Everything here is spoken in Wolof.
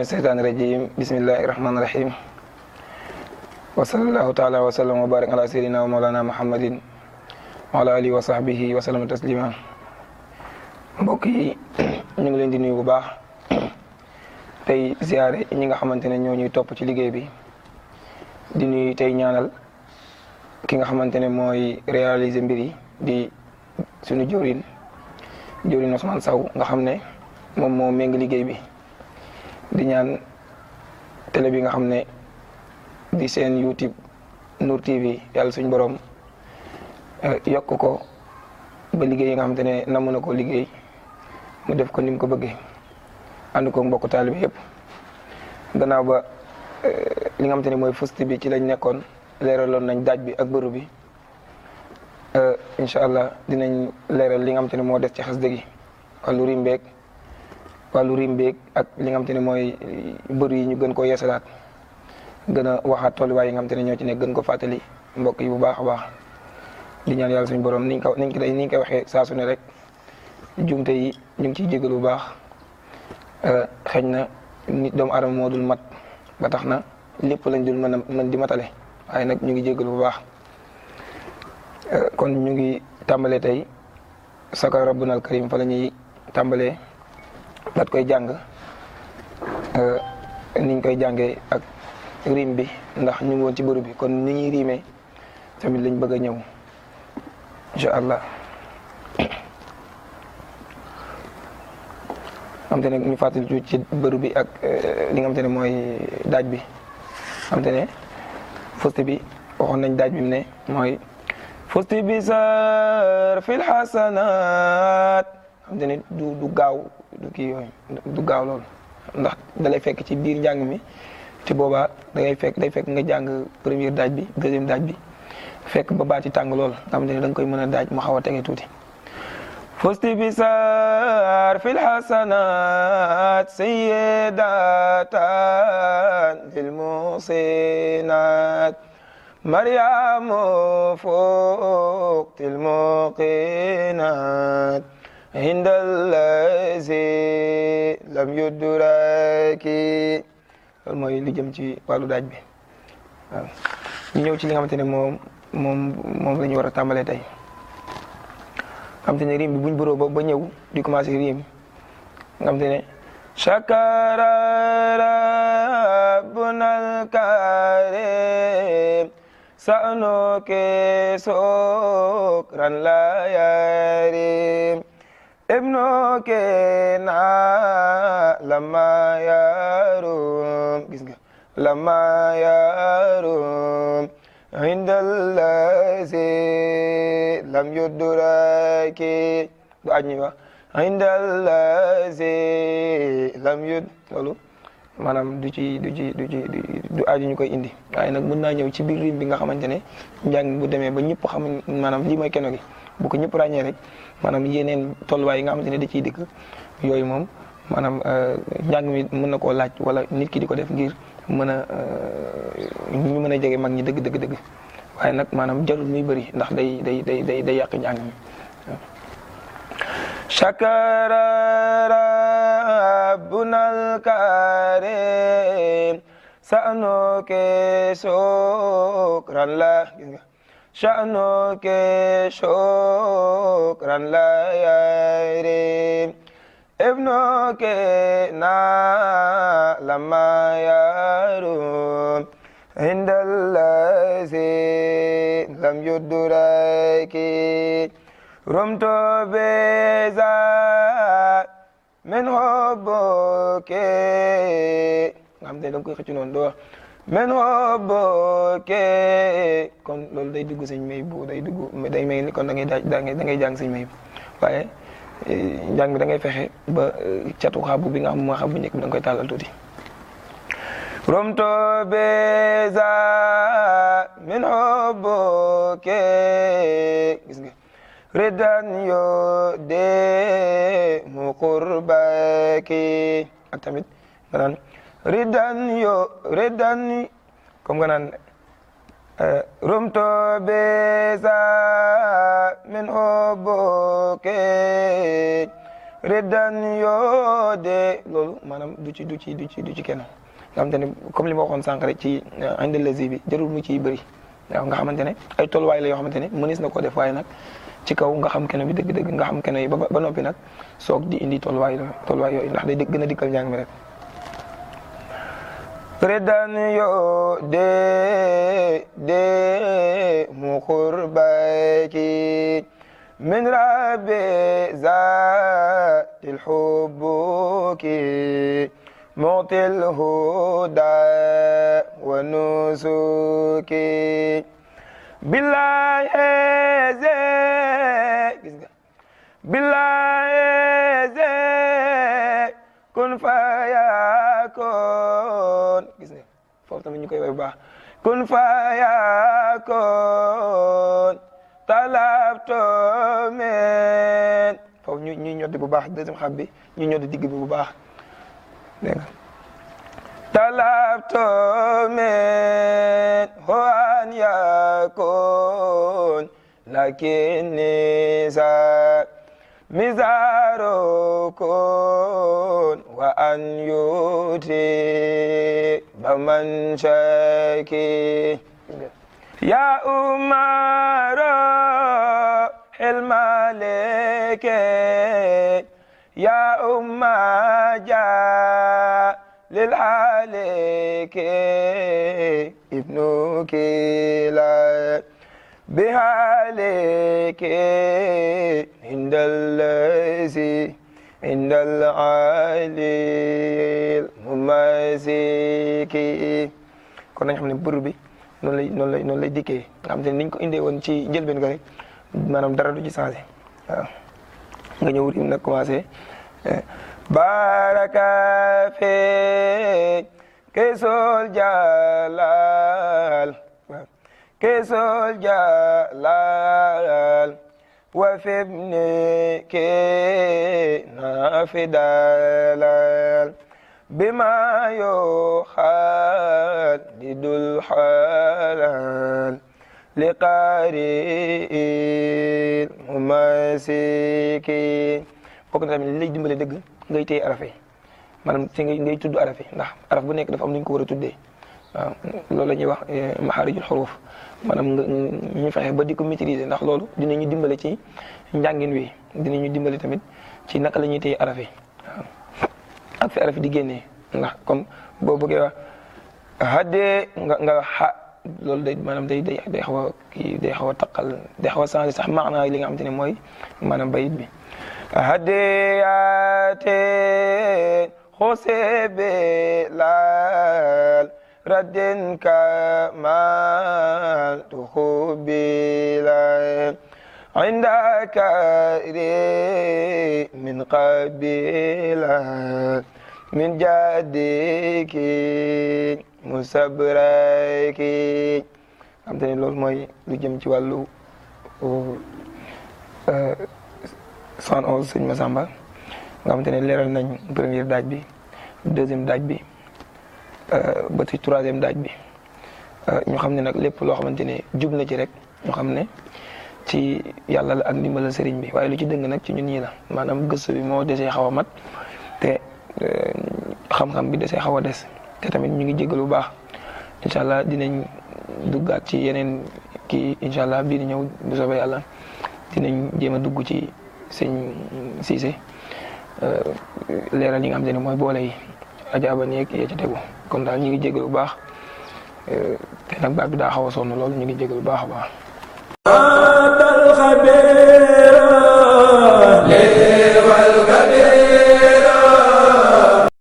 من الشيطان الرجيم بسم الله الرحمن الرحيم وصلى الله تعالى وسلم وبارك على سيدنا ومولانا محمد وعلى آله وصحبه وسلم تسليما. mbokk yi ñu ngi leen di nuyu bu baax tey ziaré ñi nga xamantene ñoo ñuy topp ci liggéey bi di nuyu tey ñaanal ki nga xamantene mooy réaliser mbir yi di suñu jëwriñ Ousmane Sow nga xam ne moom moo méngi liggéey bi di ñaan télé bi nga xam ne di seen YouTube Nour TV yàlla suñu borom yokk ko ba liggéey yi nga xamante ne namm na ko liggéey mu def ko ni mu ko bëggee ànd ko mbokk taalibe yëpp. gannaaw ba li nga xamante ne mooy fusti bi ci lañ nekkoon leeraloon nañ daaj bi ak bëru bi incha allah dinañ leeral li nga xamante ne moo des ci xasida gi wàllu rimbeeg ak li nga xamante ne mooy bëru yi ñu gën koo yeesalaat gën a waxaat tolluwaay yi nga xamante ne ñoo ci nekk gën ko fàttali mbokk yi bu baax a baax. di ñaan yàlla suñu borom niñ koy waxee saa su ne rek jumte yi ñu ngi ciy jégalu bu baax xëy na nit doomu aadama moo dul mat ba tax na lépp lañ dul mën di matale waaye nag ñu ngi jégalu bu baax. kon ñu ngi tàmbalee tey saka rabbunal karim fa la ñuy tàmbalee daat koy jàng niñ koy jàngee ak rim bi ndax ñu ngi woon ci bëru bi kon ni ñuy riimee tamit lañ bëgg a ñëw incha allah. xam te ne ñu fàttali ci bëru bi ak li nga xam te ne mooy daaj bi xam te ne fusti bi waxoon nañ daaj bi mu ne mooy fusti bi sar fil xasanaat xam te ne du gaaw du kii yooyu du gaaw loolu ndax dalay fekk ci biir njàng mi te boobaa day fekk nga jàng première daaj bi deuxième daaj bi fekk ba baati tàng lool nga xam ne da nga koy mën a daaj mu xaw a tege tuuti. fusti bi sar fil hasanat sayyidatan lil musinat maryamu fuqtil muqinat indallazi lam yudraki loolu mooy li jëm ci wàllu daaj bi waaw. ñu ñëw ci li nga xamante ne moom la ñu war a tàmbalee tey xam te ne rim bi buñ bëroo ba ñëw di commencé rim nga xam te ne shakara rabbunal karim sa'nuki sukran la yarim ibnuki na lama yarum gis nga lama yarum indallazi lam yudraki du aj ñuy wax indallazi lam yud loolu maanaam du aju ñu koy indi waaye nag mën naa ñëw ci biir rim bi nga xamante ne njàng bu demee ba ñëpp xam maanaam lii mooy keno gi bu ko ñëpp ràññee rek maanaam yeneen tolluwaay yi nga xamante ne da ciy dikk yooyu moom maanaam njàng mi mën na koo laaj wala nit ki di ko def ngir mën a ñu mën a jege mag ñi dëgg waaye nag maanaam jarul muy bëri ndax day yàq njàng mi. shakara rabbunal karim sa'nuki shukran la gis nga sha'nuki shukran la yarim ibnuki na lama yarum indallazi lam yudraki rumtu biza min hubbuki nga xam te da nga koy xëcc noonu doo wax min hubbuki kon loolu day dugg sëñ may bu day may ni kon da ngay jàng sëñ may waaye njàng bi da ngay fexe ba catu xabu bi nga xam moo xam bu njëkk bi da nga koy tàllal tuuti. rumtu biza min hubbuki gis nga ridan yo de mu qurbaki ak tamit nga naan ridan comme nga naan rumtu biza min hubbuki reddan yoo de loolu maanaam du ci kenn nga xamante ne comme li ma waxoon sànq rek ci indelazi bi jarul mu ciy bëri waaw nga xamante ne ay tolluwaay la yoo xamante ne mënees na koo def waaye nag ci kaw nga xam kenn bi dëgg-dëgg nga xam kenn yi ba noppi nag soog di indi tolluwaay yooyu ndax day gën a dikkal njàng mi rek reddan yoo de mu xurbaki min rabbi zaatil hubbuki mu'til huda wa nusuki billahi gis nga billahi kun fayakun gis nga foofu tamit ñu koy way bu baax kun fayakun talabtu min foofu ñuy ñoddi bu baax deuxième xab bi ñu ñoddi digg bi bu baax dégg nga talabtu min an yakun lakinni sa mizarukun wa an yuti baman shaki ya umaro hilmaleke ya ummaja lilhaleke ibnuki la bihaleke indal alil mumasiki kon nañ xam ne bër bi noonu lay dikkee nga xam te ne niñ ko indee woon ci njëlbeen ga rek maanaam dara du ci changé waaw nga ñëw rim nag commencé baraka fe kesol jalal kesol jalal wa fibni ke nafidalal bima yukhadidul halal liqari mumasiki bokk na tamit li lay dimbale dëgg ngay téye araf yi maanaam fi ngay tudd araf yi ndax araf bu nekk dafa am lu ñu ko war a tuddee waaw loolu la ñuy wax maxaarijul xuruuf maanaam ñu fexe ba di ko maîtriser ndax loolu dinañu dimbale ci njàngin wi dinañu dimbale tamit ci naka la ñuy téye araf yi waaw ak fi araf yi di génnee ndax comme boo bëggee wax hadee nga xa loolu day maanaam day xaw a kii day xaw a taqal day xaw a changé sax maanaa li nga xamante ne mooy maanaam bayit bi hadiyate xosebe laal raddin kamal tuxubila indaka min qabila min jadiki musabraki xam te ne loolu mooy lu jëm ci wàllu 111 sëñ Massamba nga xamante ne leeral nañ première daaj bi deuxième daaj bi ba ci troisième daaj bi ñu xam ne nag lépp loo xamante ne jub na ci rek ñu xam ne ci yàlla la ak ndimbalal sëriñ bi waaye lu ci dëng nag ci ñun ñii la maanaam gëstu bi moo desee xaw a mat te xam-xam bi desee xaw a des te tamit ñu ngi jégal bu baax incha allah dinañ duggaat ci yeneen kii incha allah bii di ñëw bu soobee yàlla dinañ jéem a dugg ci sëñ Cissé leeral yi nga xam te ne mooy boole yi ajaaba neeg yee ca tegu kon daal ñu ngi jégal bu baax te nag baat bi daa xaw a sonn loolu ñu ngi jégal bu baax a baax